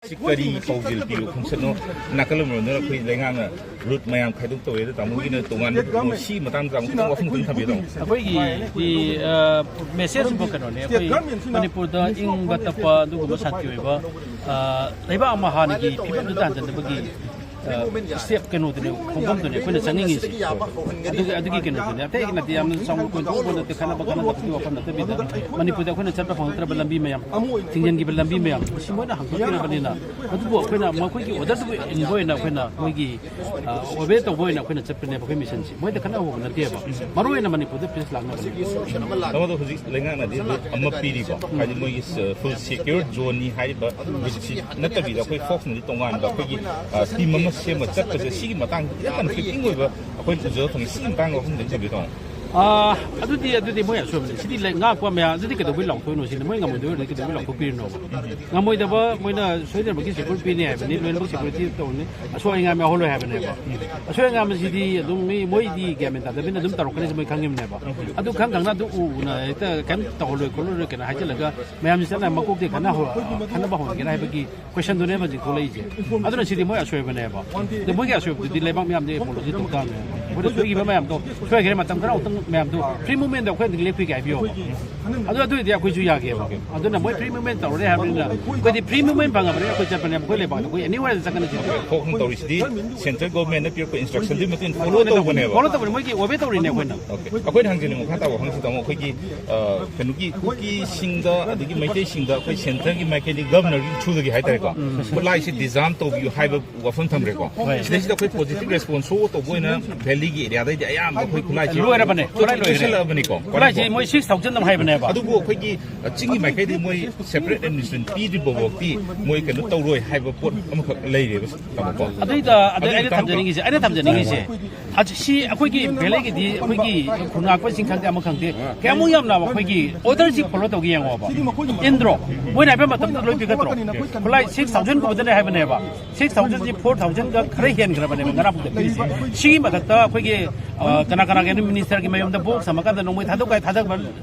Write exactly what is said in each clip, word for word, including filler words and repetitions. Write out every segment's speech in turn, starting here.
ꯁꯤ ꯀꯔꯤ ꯄꯥꯎꯖꯦꯜ ꯄꯤꯕ ꯈꯣꯡꯆꯠꯅꯣ? ꯅꯥꯀꯜ ꯑꯃꯔꯣꯝꯗꯅ ꯑꯩꯈꯣꯏ ꯂꯩꯉꯥꯛꯅ ꯔꯨꯠ ꯃꯌꯥꯝ ꯈꯥꯏꯗꯣꯛ ꯇꯧꯋꯦ, ꯑꯗ ꯇꯥꯃꯣꯒꯤꯅ ꯇꯣꯉꯥꯟꯕ ꯁꯤ ꯃꯇꯥꯡꯗ ꯇꯥꯃꯣ ꯈꯤꯇꯪ ꯋꯥꯐꯝ ꯈꯤꯇꯪ ꯊꯝꯕꯤꯌꯨ, ꯇꯥꯃꯣ꯫ ꯑꯩꯈꯣꯏꯒꯤ ꯗꯤ, ꯑ, ꯃꯦꯁꯦꯖ ꯑꯃ ꯀꯩꯅꯣꯅꯦ, ꯑꯩꯈꯣꯏ ꯃꯅꯤꯄꯨꯔꯗ ꯏꯪꯕ ꯇꯞꯄ ꯑꯗꯨꯒꯨꯝꯕ ꯁꯥꯟꯇꯤ ꯑꯣꯏꯕ, ꯑ, ꯂꯩꯕꯥꯛ ꯑꯃ ꯍꯥꯟꯅꯒꯤ ꯐꯤꯕꯝꯗꯨꯗ ꯍꯟꯖꯤꯟꯅꯕꯒꯤ, ꯑ, ꯁ꯭ꯇꯦꯞ ꯀꯩꯅꯣꯗꯨꯅꯦ, ꯈꯣꯡꯐꯝꯗꯨꯅꯦ ꯑꯩꯈꯣꯏꯅ ꯆꯪꯅꯤꯡꯉꯤꯁꯦ꯫ ꯑꯗꯨꯒꯤ, ꯑꯗꯨꯒꯤ ꯀꯩꯅꯣꯗꯨꯅꯦ꯫ ꯑꯇꯩ ꯅꯠꯇꯦ, ꯌꯥꯝꯅ ꯆꯥꯎꯅ ꯀꯣꯏꯊꯣꯛꯄ ꯅꯠꯇꯦ, ꯈꯟꯅꯕ ꯈꯟꯅꯗꯕꯒꯤ ꯋꯥꯐꯝ ꯅꯠꯇꯕꯤꯗ, ꯃꯅꯤꯄꯨꯔꯗ ꯑꯩꯈꯣꯏꯅ ꯆꯠꯄ ꯐꯪꯉꯛꯇ꯭ꯔꯕ ꯂꯝꯕꯤ ꯃꯌꯥꯝ, ꯊꯤꯡꯖꯤꯟꯈꯤꯕ ꯂꯝꯕꯤ ꯃꯌꯥꯝ, ꯃꯁꯤ ꯃꯣꯏꯅ ꯍꯥꯡꯗꯣꯛꯄꯤꯔꯕꯅꯤꯅ, ꯑꯗꯨꯕꯨ ꯑꯩꯈꯣꯏꯅ ꯃꯈꯣꯏꯒꯤ ꯑꯣꯔꯗꯔꯗꯨꯕꯨ ꯏꯟꯕ ꯑꯣꯏꯅ ꯑꯩꯈꯣꯏꯅ ꯃꯣꯏꯒꯤ, ꯑ, ꯑꯣꯕꯦ ꯇꯧꯕ ꯑꯣꯏꯅ ꯑꯩꯈꯣꯏꯅ ꯆꯠꯄꯅꯦꯕ ꯑꯩꯈꯣꯏ ꯃꯤꯁꯟꯁꯤ꯫ ꯃꯣꯏꯗ ꯈꯠꯅ ꯍꯧꯕ ꯅꯠꯇꯦꯕ꯫ ꯃꯔꯨ ꯑꯣꯏꯅ ꯃꯅꯤꯄꯨꯔꯗ ꯄꯤꯁ ꯂꯥꯛꯅꯕꯅꯦ꯫ ꯇꯥꯃꯣꯗꯣ, ꯍꯧꯖꯤꯛ ꯂꯩꯉꯥꯛꯅꯗꯤ ꯔꯨꯠ ꯑꯃ ꯄꯤꯔꯤꯀꯣ, ꯍꯥꯏꯗꯤ ꯃꯣꯏꯒꯤ, ꯑ, ꯐꯨꯜ ꯁꯦꯀ꯭ꯌꯣꯔ ꯖꯣꯟꯅꯤ ꯍꯥꯏꯔꯤꯕ ꯔꯨꯠꯁꯤ ꯅꯠꯇꯕꯤꯗ ꯑꯩꯈꯣꯏ ꯐꯣꯛꯁꯅꯗꯤ ꯇꯣꯉꯥꯟꯕ ꯑꯩꯈꯣꯏꯒꯤ, ꯑ, ꯇꯤꯝ ꯑꯃ ꯁꯦꯝꯃ ꯆꯠꯄꯁꯦ, ꯁꯤꯒꯤ ꯃꯇꯥꯡꯗ ꯈꯤꯇꯪ ꯀꯟꯐ꯭ꯂꯤꯛꯇꯤꯡ ꯑꯣꯏꯕ ꯑꯩꯈꯣꯏ ꯎꯖꯕ ꯐꯪꯉꯤ꯫ ꯁꯤꯒꯤ ꯃꯇꯥꯡꯗ ꯋꯥꯐꯝ ꯈꯤꯇꯪ ꯊꯝꯕꯤꯌꯨ, ꯇꯥꯃꯣ꯫ ꯑ, ꯑꯗꯨꯗꯤ, ꯑꯗꯨꯗꯤ ꯃꯣꯏ ꯑꯁꯣꯏꯕꯅꯤ꯫ ꯁꯤꯗꯤ ꯂꯩ-, ꯉꯥꯛꯄ ꯃꯌꯥꯝ, ꯑꯗꯨꯗꯤ ꯀꯩꯗꯧꯕꯩ ꯂꯥꯎꯊꯣꯛꯏꯅꯣ ꯁꯤꯅꯤ? ꯃꯣꯏ ꯉꯝꯃꯣꯏꯗꯣꯏ ꯑꯣꯏꯔꯗꯤ ꯀꯩꯗꯧꯕꯩ ꯂꯥꯎꯊꯣꯛꯄꯤꯔꯤꯅꯣꯕ? ꯉꯝꯃꯣꯏꯗꯕ, ꯃꯣꯏꯅ ꯁꯣꯏꯗꯅꯃꯛꯀꯤ ꯁꯦꯀ꯭ꯌꯨꯔꯤꯇꯤ ꯄꯤꯅꯤ ꯍꯥꯏꯕꯅꯤ, ꯂꯣꯏꯅꯃꯛ ꯁꯦꯀ꯭ꯌꯨꯔꯤꯇꯤ ꯇꯧꯔꯅꯤ꯫ ꯑꯁꯣꯏ ꯑꯉꯥꯝ ꯌꯥꯎꯍꯜꯂꯣꯏ ꯍꯥꯏꯕꯅꯦꯕ꯫ ꯑꯁꯣꯏ ꯑꯉꯥꯝꯁꯤꯗꯤ ꯑꯗꯨꯝ ꯃꯤ, ꯃꯣꯏꯗꯤ ꯒ꯭ꯌꯥꯟ ꯃꯦꯟ ꯇꯥꯗꯕꯅꯤꯅ ꯑꯗꯨꯝ ꯇꯧꯔꯛꯀꯅꯤꯁꯦ ꯃꯣꯏ ꯈꯪꯉꯤꯕꯅꯦꯕ꯫ ꯑꯗꯨ ꯈꯪ ꯈꯪꯅ ꯑꯗꯨ ꯎ ꯎꯅ ꯍꯦꯛꯇ ꯀꯩꯝ ꯇꯧꯍꯜꯂꯣꯏ ꯈꯣꯠꯂꯣꯏ ꯀꯩꯅꯣ ꯍꯥꯏꯖꯤꯜꯂꯒ ꯃꯌꯥꯝꯁꯤ ꯆꯠꯅ ꯃꯀꯣꯛꯇꯩ ꯈꯟꯅ ꯍꯧ-, ꯈꯟꯅꯕ ꯍꯧꯍꯟꯒꯦꯔꯥ ꯍꯥꯏꯕꯒꯤ ꯀꯣꯏꯁꯟꯗꯨꯅꯦꯕ ꯍꯧꯖꯤꯛ ꯊꯣꯛꯂꯛꯏꯁꯦ꯫ ꯑꯗꯨꯅ ꯁꯤꯗꯤ ꯃꯣꯏ ꯑꯁꯣꯏꯕꯅꯦꯕ꯫ ꯑꯗ ꯃꯣꯏꯒꯤ ꯑꯁꯣꯏꯕꯗꯨꯗꯤ ꯂꯩꯕꯥꯛ ꯃꯌꯥꯝꯗꯤ ꯑꯦꯄꯣꯂꯣꯖꯤ ꯇꯧ ꯇꯥꯕꯅꯦꯕ꯫ ꯑꯩꯈꯣꯏꯅ ꯁꯣꯏꯈꯤꯕ ꯃꯌꯥꯝꯗꯣ, ꯁꯣꯏꯈ꯭ꯔꯦ, ꯃꯇꯝ ꯈꯔ ꯑꯃꯨꯛꯇꯪ ꯃꯌꯥꯝꯗꯣ ꯐ꯭ꯔꯤ ꯃꯨꯚꯃꯦꯟꯗ ꯑꯩꯈꯣꯏ ꯑꯗꯨꯝ ꯂꯦꯞꯄꯤꯒꯦ ꯍꯥꯏꯕꯤꯌꯣꯕ꯫ ꯑꯗꯨ, ꯑꯗꯨ ꯑꯣꯏꯔꯗꯤ ꯑꯩꯈꯣꯏꯁꯨ ꯌꯥꯒꯦꯕ꯫ ꯑꯗꯨꯅ ꯃꯣꯏ ꯐ꯭ꯔꯤ ꯃꯨꯚꯃꯦꯟ ꯇꯧꯔꯦ ꯍꯥꯏꯕꯅꯤꯅ ꯑꯩꯈꯣꯏꯗꯤ ꯐ꯭ꯔꯤ ꯃꯨꯚꯃꯦꯟ ꯐꯪꯉꯕꯅꯤꯅ ꯑꯩꯈꯣꯏ ꯆꯠꯄꯅꯦꯕ꯫ ꯑꯩꯈꯣꯏ ꯂꯩꯕꯥꯛꯇ ꯑꯩꯈꯣꯏ ꯑꯦꯅꯤꯋꯦꯔꯗ ꯆꯠꯀꯅꯤ ꯁꯤꯗꯤ꯫ ꯐꯣꯛꯁꯅ ꯇꯧꯔꯤꯁꯤꯗꯤ ꯁꯦꯟꯇ꯭ꯔꯦꯜ ꯒꯣꯚꯔꯟꯃꯦꯟꯠꯅ ꯄꯤꯔꯛꯄ ꯏꯟꯁꯇ꯭ꯔꯛꯁꯟꯗꯨꯒꯤ ꯃꯇꯨꯡ ꯏꯟꯅ ꯐꯣꯂꯣ ꯇꯧꯕꯅꯦꯕ꯫ ꯐꯣꯂꯣ ꯇꯧꯕꯅꯦ, ꯃꯣꯏꯒꯤ ꯑꯣꯕꯦ ꯇꯧꯔꯤꯅꯦ ꯑꯩꯈꯣꯏꯅ꯫ ꯑꯣꯀꯦ꯫ ꯑꯩꯈꯣꯏꯅ ꯍꯪꯖꯅꯤꯡꯕ ꯃꯈꯥ ꯇꯥꯕ ꯋꯥꯍꯪꯁꯤ, ꯇꯥꯃꯣ, ꯑꯩꯈꯣꯏꯒꯤ, ꯑ, ꯀꯩꯅꯣꯒꯤ ꯀꯨꯀꯤꯁꯤꯡꯗ ꯑꯗꯒꯤ ꯃꯩꯇꯩꯁꯤꯡꯗ ꯑꯩꯈꯣꯏ ꯁꯦꯟꯇ꯭ꯔꯒꯤ ꯃꯥꯏꯀꯩꯗꯒꯤ ꯒꯚꯔꯅꯔꯒꯤ ꯊ꯭ꯔꯨꯗꯒꯤ ꯍꯥꯏꯇꯥꯔꯦꯀꯣ, ꯈꯨꯠꯂꯥꯏꯁꯤ ꯗꯤꯖꯥꯔꯝ ꯇꯧꯕꯤꯌꯨ ꯍꯥꯏꯕ ꯋꯥꯐꯝ ꯊꯝꯈ꯭ꯔꯦꯀꯣ꯫ ꯍꯣꯏ꯫ ꯁꯤꯗꯩꯁꯤꯗ ꯑꯩꯈꯣꯏ ꯄꯣꯖꯤꯇꯤꯚ ꯔꯦꯁꯄꯣꯟꯁ ꯁꯣ ꯇꯧꯕ ꯑꯣꯏꯅ ꯚꯦꯂꯤꯒꯤ ꯑꯦꯔꯤꯌꯥꯗꯩꯗꯤ ꯑꯌꯥꯝꯕ ꯑꯩꯈꯣꯏ ꯈꯨꯠꯂꯥꯏꯁꯤ ꯂꯣꯏꯔꯕꯅꯦ, ꯈꯨꯠꯂꯥꯏ ꯂꯣꯏꯔꯦ꯫ ꯂꯣꯏꯁꯤꯜꯂꯛꯑꯕꯅꯤꯀꯣ꯫ ꯈꯨꯠꯂꯥꯏꯁꯤ ꯃꯣꯏ ꯁꯤꯛꯁ ꯊꯥꯎꯖꯟ ꯑꯃ ꯍꯥꯏꯕꯅꯦꯕ꯫ ꯑꯗꯨꯕꯨ ꯑꯩꯈꯣꯏꯒꯤ, ꯑ, ꯆꯤꯡꯒꯤ ꯃꯥꯏꯀꯩꯗꯤ ꯃꯣꯏ ꯁꯦꯄꯔꯦꯠ ꯑꯦꯗꯃꯤꯅꯤꯁꯇ꯭ꯔꯦꯁꯟ ꯄꯤꯗ꯭ꯔꯤꯕ ꯐꯥꯎꯗꯤ ꯃꯣꯏ ꯀꯩꯅꯣ ꯇꯧꯔꯣꯏ ꯍꯥꯏꯕ ꯄꯣꯠ ꯑꯃꯈꯛ ꯂꯩꯔꯦꯕ, ꯇꯥꯃꯣꯀꯣ꯫ ꯑꯗꯨꯏꯗ, ꯑꯗꯨ ꯑꯗꯨꯒꯤ ꯑꯩꯅ ꯃꯇꯥꯡꯗ ꯊꯝꯖꯅꯤꯡꯉꯤꯁꯦ, ꯑꯩꯅ ꯊꯝꯖꯅꯤꯡꯉꯤꯁꯦ, ꯑꯗꯨ ꯁꯤ ꯑꯩꯈꯣꯏꯒꯤ ꯚꯦꯂꯤꯒꯤꯗꯤ ꯑꯩꯈꯣꯏꯒꯤ ꯈꯨꯟꯉꯥꯛꯄꯁꯤꯡ ꯈꯪꯗꯦ, ꯑꯃ ꯈꯪꯗꯦ, ꯀꯌꯥꯃꯨꯛ ꯌꯥꯝꯅ ꯑꯩꯈꯣꯏꯒꯤ ꯑꯣꯔꯗꯔꯁꯤ ꯐꯣꯂꯣ ꯇꯧꯒꯦ ꯌꯦꯡꯉꯣꯕ꯫ ꯏꯟꯗ꯭ꯔꯣ? ꯃꯣꯏꯅ ꯍꯥꯏꯕ ꯃꯇꯝꯗ ꯂꯣꯏ ꯄꯤꯈꯠꯇ꯭ꯔꯣ? ꯈꯨꯠꯂꯥꯏ ꯁꯤꯛꯁ ꯊꯥꯎꯖꯟꯒꯨꯝꯕꯗꯅꯦ ꯍꯥꯏꯕꯅꯦꯕ꯫ ꯁꯤꯛꯁ ꯊꯥꯎꯖꯟꯁꯤ ꯐꯣꯔ ꯊꯥꯎꯖꯟꯒ ꯈꯔ ꯍꯦꯟꯈ꯭ꯔꯕꯅꯦꯕ ꯉꯔꯥꯡ ꯄꯨꯡꯗ ꯄꯤꯔꯤꯁꯦ꯫ ꯁꯤꯒꯤ ꯃꯊꯛꯇ ꯑꯩꯈꯣꯏꯒꯤ, ꯑ, ꯀꯅꯥ ꯀꯅꯥꯒꯤ ꯃꯤꯅꯤꯁꯇꯔꯒꯤ ꯃꯌꯥꯝꯗ ꯕꯣꯛꯁ ꯑꯃ ꯀꯥꯟꯗ ꯅꯣꯡꯃꯩ ꯊꯥꯗꯣꯛꯀꯥꯏ ꯊꯥꯗꯣꯛꯄ,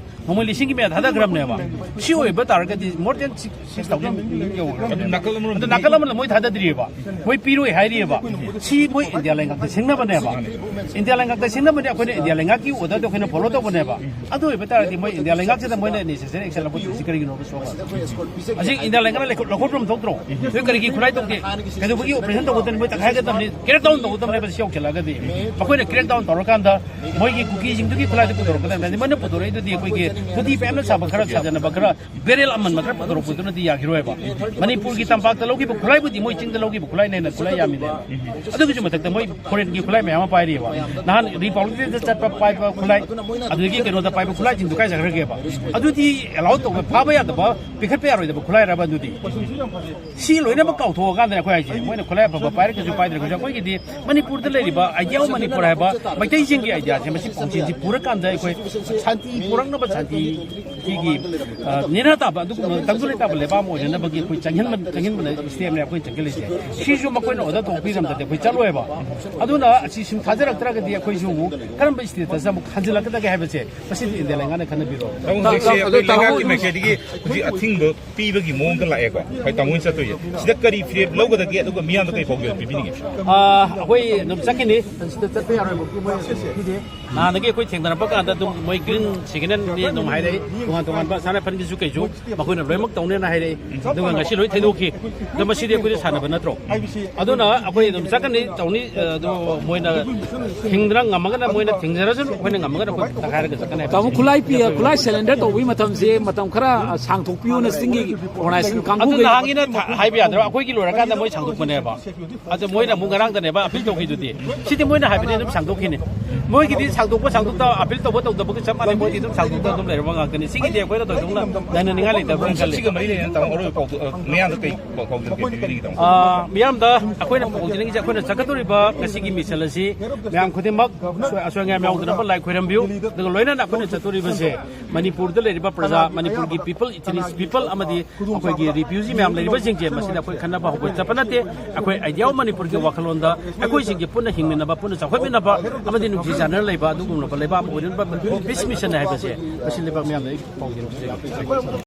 ꯅꯣꯡꯃꯩ ꯂꯤꯁꯤꯡꯒꯤ ꯃꯌꯥ ꯊꯥꯗꯈ꯭ꯔꯕꯅꯦꯕ꯫ ꯁꯤ ꯑꯣꯏꯕ ꯇꯥꯔꯒꯗꯤ more than six thousand ꯌꯧꯈ꯭ꯔꯦ꯫ ꯑꯗꯨ ꯅꯥꯀꯜ ꯑꯃꯔꯣꯝꯗ ꯑꯗꯨ ꯅꯥꯀꯜ ꯑꯃꯅ ꯃꯣꯏ ꯊꯥꯗꯗ꯭ꯔꯤꯑꯕ, ꯃꯣꯏ ꯄꯤꯔꯣꯏ ꯍꯥꯏꯔꯤꯑꯕ꯫ ꯁꯤ ꯃꯣꯏ ꯏꯟꯗꯤꯌꯥ ꯂꯩꯉꯥꯛꯇ ꯁꯤꯡꯅꯕꯅꯦꯕ꯫ ꯏꯟꯗꯤꯌꯥ ꯂꯩꯉꯥꯛꯇ ꯁꯤꯡꯅꯕꯅꯦ, ꯑꯩꯈꯣꯏꯅ ꯏꯟꯗꯤꯌꯥ ꯂꯩꯉꯥꯛꯀꯤ order ꯗꯣ ꯑꯩꯈꯣꯏꯅ follow ꯇꯧꯕꯅꯦꯕ꯫ ꯑꯗꯨ ꯑꯣꯏꯕ ꯇꯥꯔꯗꯤ ꯃꯣꯏ ꯏꯟꯗꯤꯌꯥ ꯂꯩꯉꯥꯛꯁꯤꯗ ꯃꯣꯏꯅ necessary action ꯂꯧꯈꯠꯇꯣꯏꯁꯤ ꯀꯔꯤꯒꯤꯅꯣꯕ ꯁꯣꯝꯗ? ꯑꯁꯤ ꯏꯟꯗꯤꯌꯥ ꯂꯩꯉꯥꯛꯅ ꯂꯧꯈꯠ-, ꯂꯧꯈꯠꯐꯝ ꯊꯣꯛꯇ꯭ꯔꯣ? ꯅꯣꯏ ꯀꯔꯤꯒꯤ ꯈꯨꯠꯂꯥꯏ ꯇꯧꯗꯦ? ꯀꯩꯗꯧꯕꯒꯤ operation ꯇꯧꯒꯗꯕꯅꯤ? ꯃꯣꯏ ꯇꯛꯈꯥꯏꯒꯗꯕꯅꯤ, crack down ꯇꯧꯒꯗꯕꯅꯦꯕ꯫ ꯁꯤ ꯌꯧꯁꯤꯜꯂꯛꯑꯒꯗꯤ ꯃꯈꯣꯏꯅ crack down ꯇꯧꯔꯀꯥꯟꯗ ꯃꯣꯏꯒꯤ ꯀꯨꯀꯤꯁꯤꯡꯗꯨꯒꯤ ꯈꯨꯠꯂꯥꯏꯗꯨ ꯄꯨꯊꯣꯔꯛꯀꯗꯕꯅꯤ꯫ ꯍꯥꯏꯗꯤ ꯃꯣꯏꯅ ꯄꯨꯊꯣꯔꯛꯏꯗꯨꯗꯤ ꯑꯩꯈꯣꯏꯒꯤ ꯊꯨꯗꯤ ꯄꯥꯏꯞꯅ ꯁꯥꯕ ꯈꯔ ꯁꯥꯖꯟꯅꯕ ꯈꯔ barrel ꯑꯃꯟꯕ ꯈꯔ ꯄꯨꯊꯣꯔꯛꯄꯗꯨꯅꯗꯤ ꯌꯥꯈꯤꯔꯣꯏꯕ꯫ ꯃꯅꯤꯄꯨꯔꯒꯤ ꯇꯝꯄꯥꯛꯇ ꯂꯧꯈꯤꯕ ꯈꯨꯠꯂꯥꯏꯕꯨꯗꯤ ꯃꯣꯏ ꯆꯤꯡꯗ ꯂꯧꯈꯤꯕ ꯈꯨꯠꯂꯥꯏꯅ ꯍꯦꯟꯅ ꯈꯨꯠꯂꯥꯏ ꯌꯥꯝꯃꯤꯗꯅ꯫ ꯑꯗꯨꯒꯤꯁꯨ ꯃꯊꯛꯇ ꯃꯣꯏ foreign ꯒꯤ ꯈꯨꯠꯂꯥꯏ ꯃꯌꯥꯝ ꯑꯃ ꯄꯥꯏꯔꯤꯑꯕ꯫ ꯅꯍꯥꯟ Republic Day ꯗ ꯆꯠꯄ ꯄꯥꯏꯕ ꯈꯨꯠꯂꯥꯏ, ꯑꯗꯨꯗꯒꯤ ꯀꯩꯅꯣꯗ ꯄꯥꯏꯕ ꯈꯨꯠꯂꯥꯏꯁꯤꯡꯗꯨ ꯀꯥꯏ ꯆꯠꯈ꯭ꯔꯒꯦꯕ? ꯑꯗꯨꯗꯤ allow ꯇꯧꯕ, ꯐꯥꯕ ꯌꯥꯗꯕ, ꯄꯤꯈꯠꯄ ꯌꯥꯔꯣꯏꯗꯕ ꯈꯨꯠꯂꯥꯏꯔꯕ ꯑꯗꯨꯗꯤ? ꯁꯤ ꯂꯣꯏꯅꯃꯛ ꯀꯥꯎꯊꯣꯛꯑꯀꯥꯟꯗꯅꯦ ꯑꯩꯈꯣꯏ ꯍꯥꯏꯁꯦ꯫ ꯃꯣꯏꯅ ꯈꯨꯠꯂꯥꯏ ꯑꯐꯕ ꯄꯥꯏꯔꯒꯁꯨ ꯄꯥꯏꯗ꯭ꯔꯒꯁꯨ ꯑꯩꯈꯣꯏꯒꯤꯗꯤ ꯃꯅꯤꯄꯨꯔꯗ ꯂꯩꯔꯤꯕ Idea of Manipur ꯍꯥꯏꯕ ꯃꯩꯇꯩꯁꯤꯡꯒꯤ idea ꯁꯦ, ꯃꯁꯤ ꯄꯥꯎꯖꯦꯜꯁꯤ ꯄꯨꯔꯀꯥꯟꯗ ꯑꯩꯈꯣꯏ ꯁꯥꯟꯇꯤ ꯄꯨꯔꯛꯅꯕ, ꯁꯥꯟꯇꯤꯒꯤ, ꯑ, ꯅꯦꯅꯥ ꯇꯥꯕ, ꯑꯗꯨꯒꯨꯝꯕ ꯇꯪꯗꯨ ꯂꯩꯇꯥꯕ ꯂꯩꯕꯥꯛ ꯑꯃ ꯑꯣꯏꯅꯅꯕꯒꯤ ꯑꯩꯈꯣꯏ ꯆꯪꯍꯟꯕ, ꯆꯪꯍꯟꯕꯅ step ꯅꯦ ꯑꯩꯈꯣꯏꯅ ꯆꯪꯁꯤꯜꯂꯤꯁꯦ꯫ ꯁꯤꯁꯨ ꯃꯈꯣꯏꯅ order ꯇꯧꯕꯤꯔꯝꯗ꯭ꯔꯗꯤ ꯑꯩꯈꯣꯏ ꯆꯠꯂꯣꯏꯕ꯫ ꯑꯗꯨꯅ ꯑꯁꯤ ꯁꯨꯝ ꯊꯥꯖꯔꯛꯇ꯭ꯔꯒꯗꯤ ꯑꯩꯈꯣꯏꯁꯨ ꯑꯃꯨꯛ ꯀꯔꯝꯕ status ꯇ ꯑꯃꯨꯛ ꯍꯟꯖꯤꯜꯂꯛꯀꯗꯒꯦ ꯍꯥꯏꯕꯁꯦ, ꯃꯁꯤꯗꯤ ꯏꯟꯗꯤꯌꯥ ꯂꯩꯉꯥꯛꯅ ꯈꯟꯅꯕꯤꯔꯣ꯫ ꯇꯥꯃꯣ, ꯍꯧꯖꯤꯛꯁꯦ ꯑꯗꯣ ꯑꯩꯈꯣꯏ ꯇꯥꯃꯣ ꯂꯩꯉꯥꯛꯀꯤ ꯃꯥꯏꯀꯩꯗꯒꯤ ꯍꯧꯖꯤꯛ ꯑꯊꯤꯡꯕ ꯄꯤꯕꯒꯤ ꯃꯑꯣꯡꯗ ꯂꯥꯛꯑꯦꯀꯣ, ꯍꯣꯏ, ꯇꯥꯃꯣ ꯍꯣꯏꯅ ꯆꯠꯇꯣꯏꯁꯦ꯫ ꯁꯤꯗ ꯀꯔꯤ ꯐꯤꯔꯦꯞ ꯂꯧꯒꯗꯒꯦ, ꯑꯗꯨꯒ ꯃꯤꯌꯥꯝꯗ ꯀꯔꯤ ꯄꯥꯎꯖꯦꯜ ꯄꯤꯕꯤꯅꯤꯡꯉꯤ? ꯑꯥ, ꯑꯩꯈꯣꯏ ꯑꯗꯨꯝ ꯆꯠꯈꯤꯅꯤ꯫ ꯁꯤꯗ ꯆꯠꯄ ꯌꯥꯔꯣꯏꯕ, ꯃꯣꯏ ꯄꯤꯗꯦ꯫ ꯅꯍꯥꯟꯗꯒꯤ ꯑꯩꯈꯣꯏ ꯊꯦꯡꯅꯔꯛꯄ ꯀꯥꯟꯗ ꯑꯗꯨꯝ ꯃꯣꯏ green signal ꯅꯤ ꯑꯗꯨꯝ ꯍꯥꯏꯔꯛꯏ, ꯇꯣꯉꯥꯟ ꯇꯣꯉꯥꯟꯕ ꯁꯅꯥ ꯐꯟꯒꯤꯁꯨ ꯀꯩꯁꯨ ꯃꯈꯣꯏꯅ ꯂꯣꯏꯅꯃꯛ ꯇꯧꯅꯦꯅ ꯍꯥꯏꯔꯛꯏ꯫ ꯑꯗꯨꯒ ꯉꯁꯤ ꯂꯣꯏ ꯊꯩꯗꯣꯛꯈꯤ꯫ ꯑꯗꯣ ꯃꯁꯤꯗꯤ ꯑꯩꯈꯣꯏꯗ ꯁꯥꯟꯅꯕ ꯅꯠꯇ꯭ꯔꯣ? ꯑꯗꯨꯅ ꯑꯩꯈꯣꯏ ꯑꯗꯨꯝ ꯆꯠꯀꯅꯤ, ꯇꯧꯅꯤ꯫ ꯑꯗꯣ ꯃꯣꯏꯅ ꯊꯤꯡꯗꯅ ꯉꯝꯃꯒꯅ ꯃꯣꯏꯅ ꯊꯤꯡꯖꯔꯁꯅꯨ, ꯑꯩꯈꯣꯏꯅ ꯉꯝꯃꯒꯅ ꯑꯩꯈꯣꯏ ꯇꯛꯈꯥꯏꯔꯒ ꯆꯠꯀꯅꯤ ꯍꯥꯏꯕ꯫ ꯇꯥꯃꯣ, ꯈꯨꯠꯂꯥꯏ ꯄꯤ-, ꯈꯨꯠꯂꯥꯏ surrender ꯇꯧꯕꯒꯤ ꯃꯇꯝꯁꯦ ꯃꯇꯝ ꯈꯔ, ꯑ, ꯁꯥꯡꯊꯣꯛꯄꯤꯌꯨꯅ ꯆꯤꯡꯒꯤ organization ꯑꯗꯨ ꯀꯥꯡꯕꯨꯈꯩ ꯅꯍꯥꯟꯒꯤꯅ ꯊ-, ꯍꯥꯏꯕ ꯌꯥꯗ꯭ꯔꯣ? ꯑꯩꯈꯣꯏꯒꯤ ꯂꯣꯏꯔꯀꯥꯟꯗ ꯃꯣꯏ ꯁꯥꯡꯗꯣꯛꯄꯅꯦꯕ꯫ ꯑꯗꯣ ꯃꯣꯏꯅ ꯑꯃꯨꯛ ꯉꯔꯥꯡꯗꯅꯦꯕ appeal ꯇꯧꯈꯤꯗꯨꯗꯤ꯫ ꯁꯤꯗꯤ ꯃꯣꯏꯅ ꯍꯥꯏꯕꯗꯤ ꯑꯗꯨꯝ ꯁꯥꯡꯗꯣꯛꯈꯤꯅꯤ꯫ ꯃꯣꯏꯒꯤꯗꯤ ꯁꯥꯡꯗꯣꯛꯄ ꯁꯥꯡꯗꯣꯛꯇꯕ, appeal ꯇꯧꯕ ꯇꯧꯗꯕꯒ ꯆꯞ ꯃꯥꯟꯅꯩ꯫ ꯃꯣꯏꯗꯤ ꯑꯗꯨꯝ ꯁꯥꯡꯗꯣꯛꯇ ꯑꯗꯨꯝ ꯂꯩꯔꯕ ꯉꯥꯛꯇꯅꯤ꯫ ꯁꯤꯒꯤꯗꯤ ꯑꯩꯈꯣꯏꯅ ꯊꯣꯏꯗꯣꯛꯅ ꯅꯩꯅꯅꯤꯡꯉꯥꯏ ꯂꯩꯇꯕ꯭ꯔꯥ ꯈꯜꯂꯤ꯫ ꯁꯤꯒ ꯃꯔꯤ ꯂꯩꯅꯅ ꯇꯥꯃꯣ ꯑꯔꯣꯏꯕ ꯄꯥꯎꯗꯝ, ꯑ, ꯃꯌꯥꯝꯗ ꯀꯩ ꯄꯥꯎꯗꯝ ꯄꯤꯕꯤꯅꯤꯡꯉꯤ, ꯇꯥꯃꯣ? ꯑꯥ, ꯃꯤꯌꯥꯝꯗ ꯑꯩꯈꯣꯏꯅ ꯄꯥꯎꯗꯝꯅꯤꯡꯉꯤꯁꯦ, ꯑꯩꯈꯣꯏꯅ ꯆꯠꯀꯗꯧꯔꯤꯕ ꯉꯁꯤꯒꯤ mission ꯑꯁꯤ ꯃꯌꯥꯝ ꯈꯨꯗꯤꯡꯃꯛ ꯑꯁꯣꯏ-, ꯑꯁꯣꯏ ꯑꯉꯥꯝ ꯌꯥꯎꯗꯅꯕ ꯂꯥꯏ ꯈꯣꯏꯔꯝꯕꯤꯌꯨ꯫ ꯑꯗꯨꯒ ꯂꯣꯏꯅꯅ ꯑꯩꯈꯣꯏꯅ ꯆꯠꯇꯣꯔꯤꯕꯁꯦ ꯃꯅꯤꯄꯨꯔꯗ ꯂꯩꯔꯤꯕ ꯄ꯭ꯔꯖꯥ, ꯃꯅꯤꯄꯨꯔꯒꯤ people, ethnic people ꯑꯃꯗꯤ ꯑꯩꯈꯣꯏꯒꯤ refugee ꯃꯌꯥꯝ ꯂꯩꯔꯤꯕꯁꯤꯡꯁꯦ, ꯃꯁꯤꯗ ꯑꯩꯈꯣꯏ ꯈꯟꯅꯕ ꯍꯧꯕ ꯆꯠꯄ ꯅꯠꯇꯦ꯫ ꯑꯩꯈꯣꯏ Idea of Manipur ꯒꯤ ꯋꯥꯈꯜꯂꯣꯟꯗ ꯑꯩꯈꯣꯏꯁꯤꯡꯒꯤ ꯄꯨꯟꯅ ꯍꯤꯡꯃꯤꯟꯅꯕ, ꯄꯨꯟꯅ ꯆꯥꯎꯈꯠꯃꯤꯟꯅꯕ ꯑꯃꯗꯤ ꯅꯨꯡꯁꯤ ꯆꯥꯟꯅꯔ ꯂꯩꯕ ꯑꯗꯨꯒꯨꯝꯂꯕ ꯂꯩꯕꯥꯛ ꯑꯃ ꯑꯣꯏꯅꯅꯕ ꯄꯤꯁ ꯃꯤꯁꯟ ꯍꯥꯏꯕꯁꯦ ꯃꯁꯤ ꯂꯩꯕꯥꯛ ꯃꯌꯥꯝꯗ ꯑꯩ ꯄꯥꯎꯖꯦꯜ ꯄꯤꯖꯒꯦ꯫